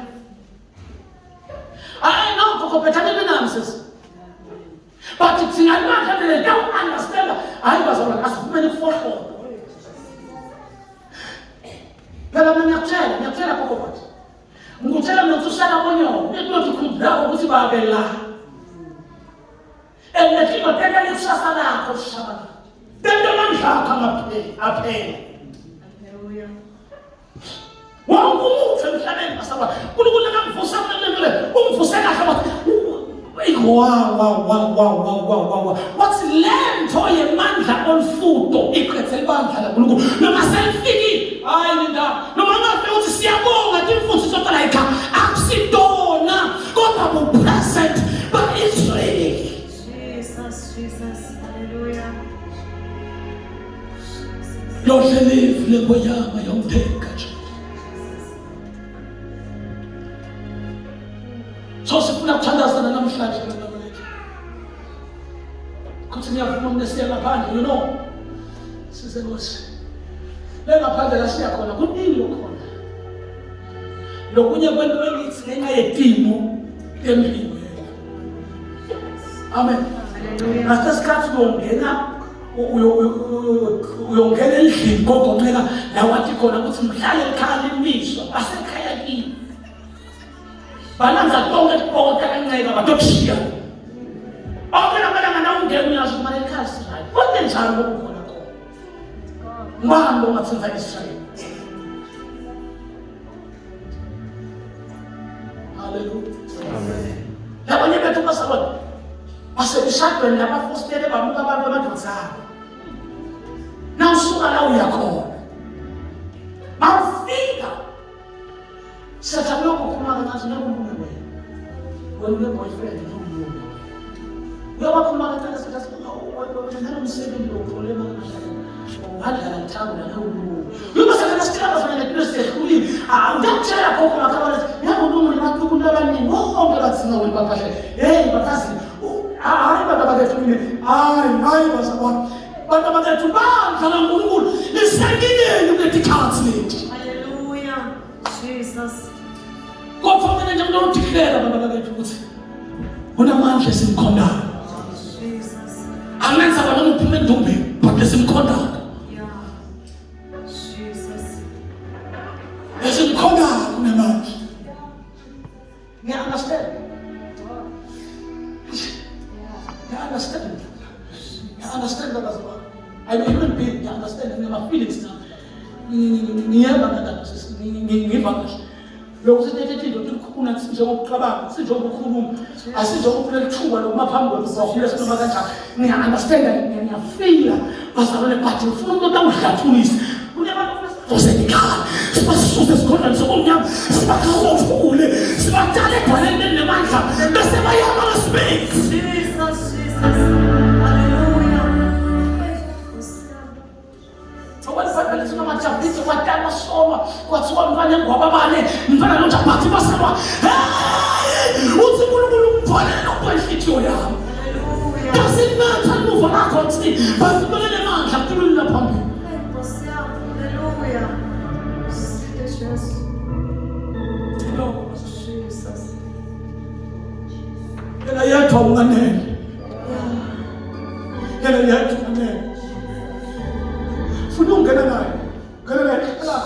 Hayi no gogo bethane nami sisi. But thina ibandla letawu understand hayi bazalwane asivumele kufohlola. Phela mina ngiyakutshela, ngiyakutshela gogo bathi. Ngikutshela mina ukuthi usala konyoko, ekunothi khumbula ukuthi babe la. And letinto tenta likusasa lakho lishabalala. Tenta amandla akho angapheli, aphela. Hallelujah. Wonke umuntu emhlabeni basaba uNkulunkulu akamvusa kulento le umvuse kahle wathi wa wa wa wa wa wa wa wa wathi lento yemandla olufudo iqethe ibandla laNkulunkulu noma selifikile hayi nindaba noma ngafika ukuthi siyabonga timfundiso tolayikha akusitona kodwa bu-present ba-Israyeli Jesus, Jesus. Hallelujah. Jesus. Lohle live lengonyama yomthenga nje. So sifuna kuthandazana namhlanje bantwana bethu. Kuthi ngiyavuma mina siya ngaphandle you know. Size Nkosi. Le ngaphandle la siya khona kuningi okhona. Lokunye kwento engithi ngenxa yetimo yempilo yethu. Amen. Hallelujah. Ngasesikhathi uyongena uyongena endlini gogo nceka la wathi khona ukuthi mhlale ekhaya limiswa asekhaya kini. Balanza tonke tipoko takanceka batoshiya. Onke lamalanga nawungena uyasho ukuthi manje ekhaya Israel. Konke njalo lokukhona khona. Ngubani longathinta Israel? Hallelujah. Amen. Labanye bethu basabona basemshadweni labafostele bamuka abantu amadodana abo. Nawusuka la uyakhona. Bawufika Setha kulokhu ukhuluma kancane ngeke ulunge wena. Wena une boyfriend ngeke ulunge. Uyawakhuluma kancane setha wena nalomsebenzi lo uthole emahlaleni. Wadlala ngithanda ngeke ulunge. Uyoba sethana sithela bazona ngento esehlulile. Awutakutshela gogo makabala ngeke ulunge nematukulu abaningi bonke bathinga wena baphahla. Hey bakazi hayi baba bakethu mina hayi hayi bazalwane bantu abakethu bandla laNkulunkulu lisenkingeni kuletikhathi leti. Hallelujah. Jesus. Kodwa mina nje ngiyodiklela baba bakithi ukuthi unamandla esimkhondayo. Jesus. Angenza bona ngiphume endumbeni but esimkhondayo. Yeah. Jesus. Esimkhondayo unamandla. Ngiya understand. Ngiya understand. Ngiya understand bazalwane. I'm a human being, ngiya understand ngiyama feelings now. Ngiyeva ngakho ngiva kahle. Lokhu sithethe into tikhuna sinjengokucabanga, sinjengokukhuluma, asinjengokuphula lithuba lokuma phambi kwethu kwafika sinoma kanjani. Ngiya understand, ngiyafila bazalwane but ngifuna umuntu awudlathulise. Kunabantu Usenikhala sibasuse esikhondleni sobumnyama sibakhophule sibatshale edwaleni elinamandla bese bayama ngesibindi. Jesus, Jesus. Hallelujah. Okwelibhayibheli lithi noma Davide kwatalwa solwa kwathiwa mntwana engwababane mntwana lo Jabhathi basalwa. Hey! Uthi uNkulunkulu umtholele okwenhliziyo yami. Hallelujah. Doesn't matter muva lakho thi but ubekele mandla kukhulula phambili. Nkosi yami. Hallelujah. Sike Jesu. Jesus. Yena yedwa unganele. Yena yedwa unganele. Funa ungena naye. Ngena naye ekhaya.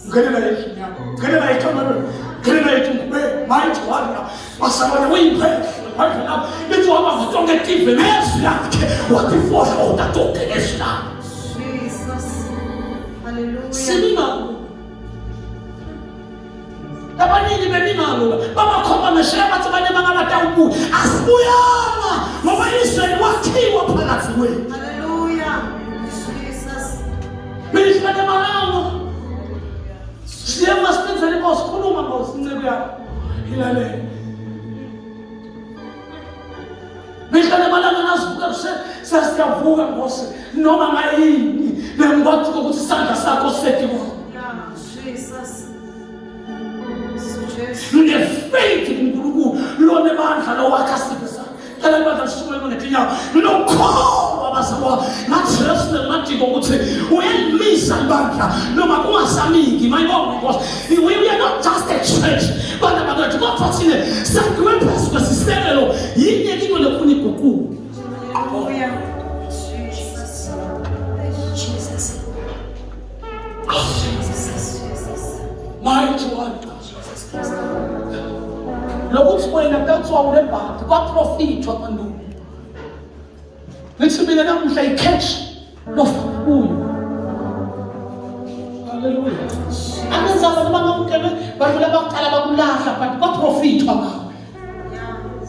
Ngena naye endlini yakho. Ngena naye ekamerweni. Ngena naye etingubeni. Mighty warrior. Basalwane uyimphethe. Ibhayibheli lami lithi wabamba tonke tive ngezwi lakhe watifohloda tonke ngezwi lakhe. Jesus. Hallelujah. Simingako. Abaningi bemingako babakhomba ngesheya bathi abanye bangabatawubuya. Asibuyanga ngoba Israyeli wakhiwa phakathi kwethu. Hallelujah. Jesus. Mihla nemalanga siyema sibenzele inkosi khuluma nkosi inceku yakho ilalele mihla nemalanga nazivuka ekuseni sesiyavuka nkosi noma ngayini nengikwathi ukuthi isandla sakho sisethi kwami Yeah, Jesus. Jesus. nginefaith kuNkulunkulu lona ebandla lowakha sive sakhe cela ibandla lisukume ngetinyawo nginokukholwa bazalwane ngajesu nengimadiko ukuthi uyalimisa ibandla noma kungasamiki mayibonge inkosi we are not just a church bana bakwethu kodwa thina sakhiwe phezu kwesisekelo yinye into lefuna iguquko Hallelujah. Jesus. Jesus. Jesus. Jesus. Mighty one. Lokuthi wena kuthiwa unebhadi kwaprofithwa mandulo. Ngithi mina namuhla i-catch lofaka kuyo. Haleluya. Abenza abantu bangamkelwe badlula baqala bakulahla but kwaprofithwa ngawe.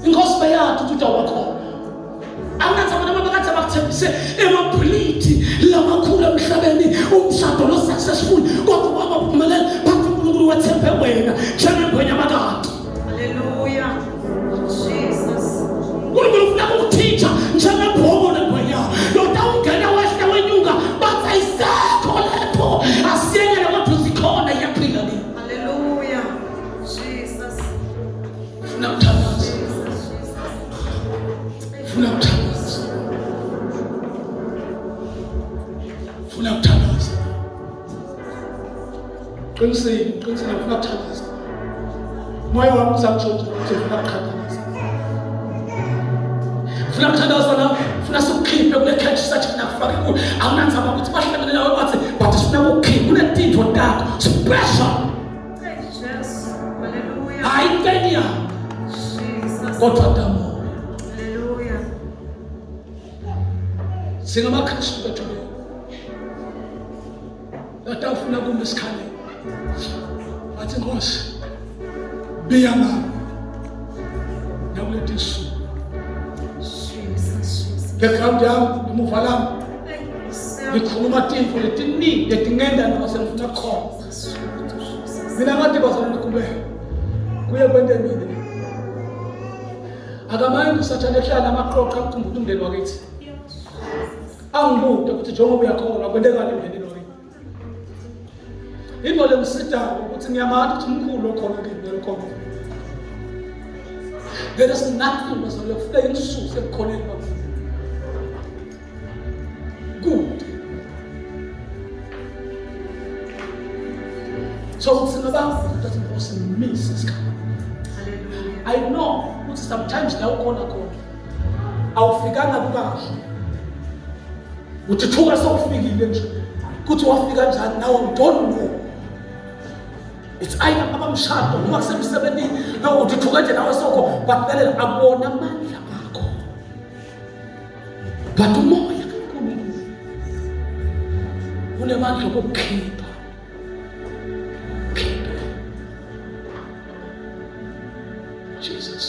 Inkosi bayathi ukuthi utawuba khona. Angathi abantu abakade bakuthembise emabhilidi lamakhulu emhlabeni umshado lo successful kodwa wangaphumelela but uNkulunkulu wethembe wena njengengwenya makade. Hallelujah. Jesus. uNkulunkulu ufuna ukukuthintsha njengebhongo lengwenya. Lota ungena wehle wenyuka bathi ayisekho letho asiyekele kodwa zikhona iyaphila le. Hallelujah. Jesus. Funa ukuthandaza. Jesus. Jesus. Funa ukuthandaza. Funa ukuthandaza. Qinisile, qinisile funa ukuthandaza. Moya wami usakutshontsha ukuthi ufuna ukuthandaza. Funa ukuthandaza na funa sikukhiphe kule catch sathana kufake kuyo. Awunandzaba ukuthi bahlangene nawe bathi but sifuna ukukhipha kunetinto takho special. Jesus. Hallelujah. Hayi Hayi tenyama kodwa tamoya. Hallelujah. SingamaKristu bethu. Latawufuna kuma esikhaleni. Athi Nkosi biya ngami. Nakuleti insuku. Background yami, limuva lami. Ngikhuluma tintfo letiningi letingenta noma sengifuna khona. Mina ngathi bazalwane kube kuye kwente mina. Akamanye usathane ehlala amaqoqo akukhumbula umndeni wakithi. Angibude ukuthi njengoba uyakholwa kwentekani emndenini wakini. Into lengisitako ukuthi ngiyamati ukuthi mkhulu okhona kimi lolukhona. There is nothing bazalwane kufuneka ngisuse ebukhoneni bakho. Kude. So singabantu ukuthi Nkosi ngimise isikhathi. Hallelujah. I know ukuthi sometimes la ukhona khona awufikanga kukahle. Uthi thuka sewufikile nje. Kuthi wafika kanjani nawe you don't know. It's either abamshado noma kusemsebenzini no uthi thuka nje nawe sokho but lalela akubona amandla akho. But umoya kaNkulunkulu unemandla okukhipha. Khipha. Jesus.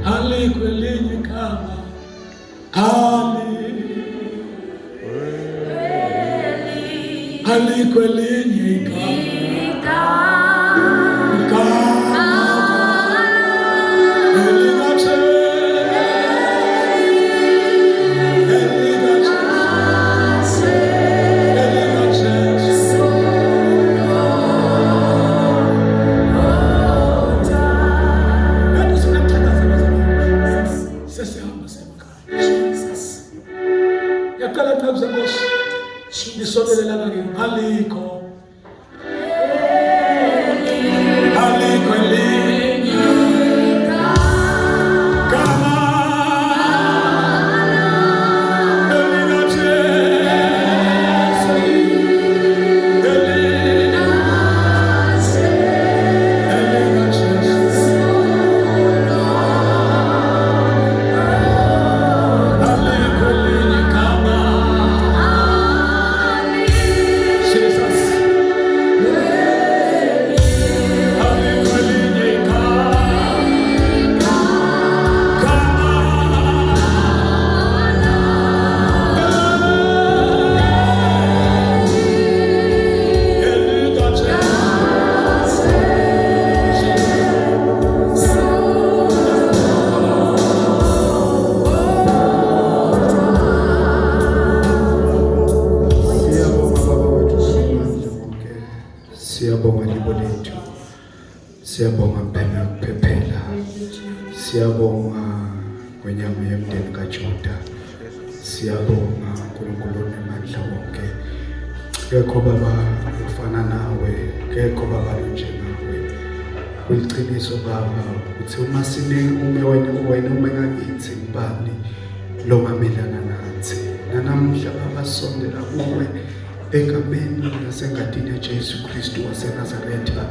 Alikho elinye igama. Ali. Alikho elinye igama. Igama. Elikajesu. Elikajesu. Elikajesu. Kanti sinamthandazo bazalwane. Sesihamba semakhaya. Yaqala nceku zenkosi. Nisondelelana ke alikho. Alikho elinye igama elikaJesu. Elikajesu. Alikho elinye igama. Jesus. Alikho elinye igama. Gama. Elikajesu. Siyabonga baba wethu namandla wonke. Siyabonga libo lethu. Siyabonga mpheme kuphephela. Siyabonga kwenyama yemndeni kaJuda. Siyabonga uNkulunkulu onamandla wonke. Kekho baba ufana nawe, kekho baba lonjengawe. Kuliqiniso baba ukuthi uma sine ume wena wena ume ngakithi ngubani longamelana nathi. Nanamhla baba sondela kuwe egameni nasengadini yaJesu Kristu waseNazaretha.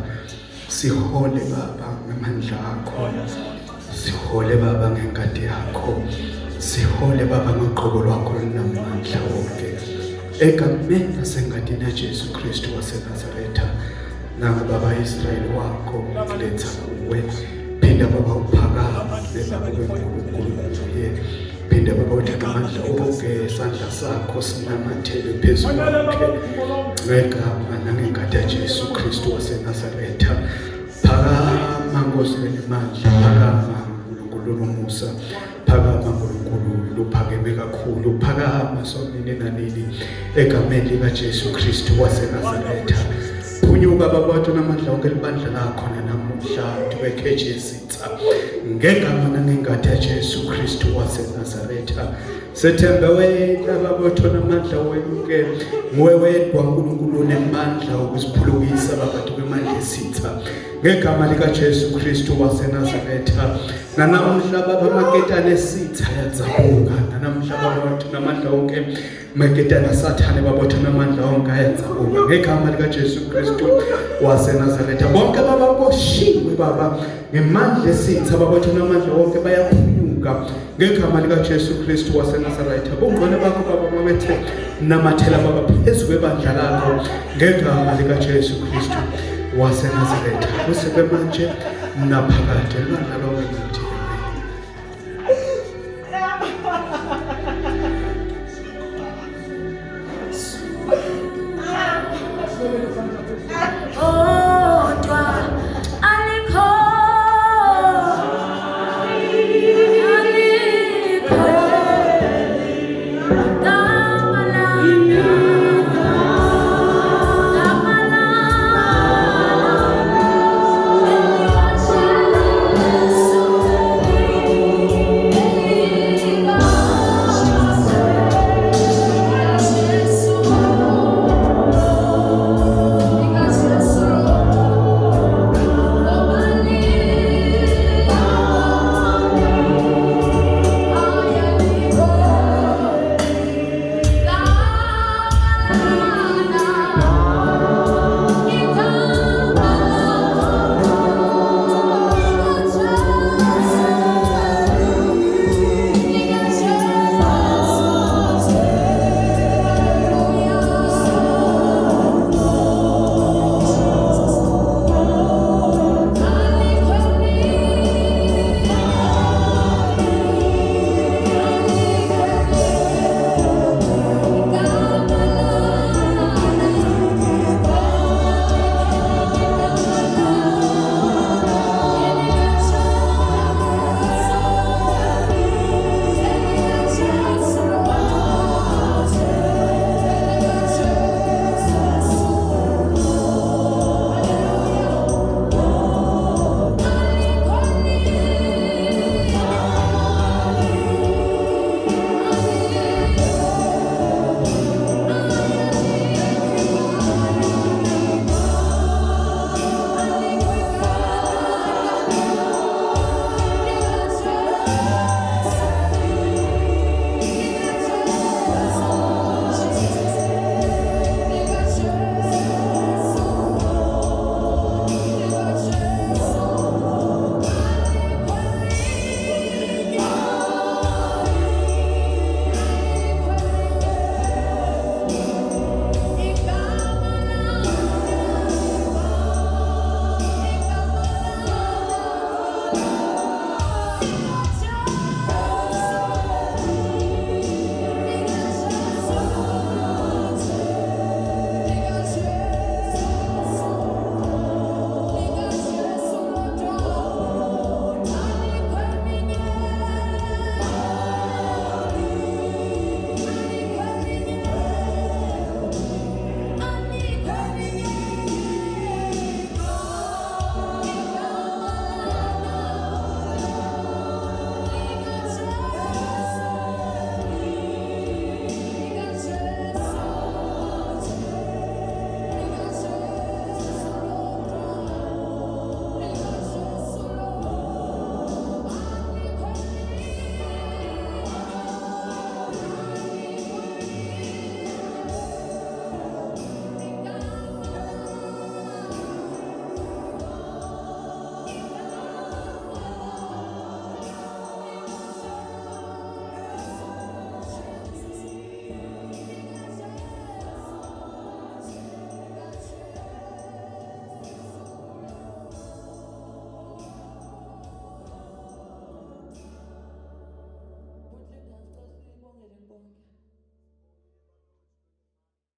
Sihole baba ngamandla akho. Sihole baba ngengadi yakho. Sihole baba ngoqobo lwakho olunamandla wonke. Egameni nasengadini yaJesu Kristu waseNazaretha. Nangu baba Israyeli wakho ngiletha kuwe. Phinda baba uphakame baba ube uNkulunkulu kuye. Phinda baba uthathe amandla onke isandla sakho sinamathele phezu kwakhe. Ngegama nangengadi yaJesu Kristu waseNazaretha. Phakama Nkosi enamandla, phakama uNkulunkulu onomusa, phakama uNkulunkulu lophakeme kakhulu, phakama sonini nanini egameni likaJesu Kristu waseNazaretha. Phunyuka baba wethu namandla onke libandla lakho namuhla tuwekheje isitha ngegama nangengadi yaJesu Kristu waseNazaretha. Sethembe wena baba wethu onamandla wonke. Nguwe wedwa uNkulunkulu onemandla ukusiphulukisa baba kwemandla esitha. Ngegama likaJesu Kristu waseNazaretha. Nanamhla baba amaketane esitha ayadzabuka. Nanamhla baba wethu namandla wonke maketane asathane baba wethu namandla wonke ayadzabuka. Ngegama likaJesu Kristu waseNazaretha. Bonke baba boshiwe baba ngemandla esitha baba wethu namandla wonke bayaphunyuka ngegama likaJesu Kristu waseNazaretha. Bungcwele bakho baba mabethe namathela baba phezu kwebandla lakho ngegama likaJesu Kristu waseNazaretha. Kuze manje naphakade libandla lonke ngithi amen.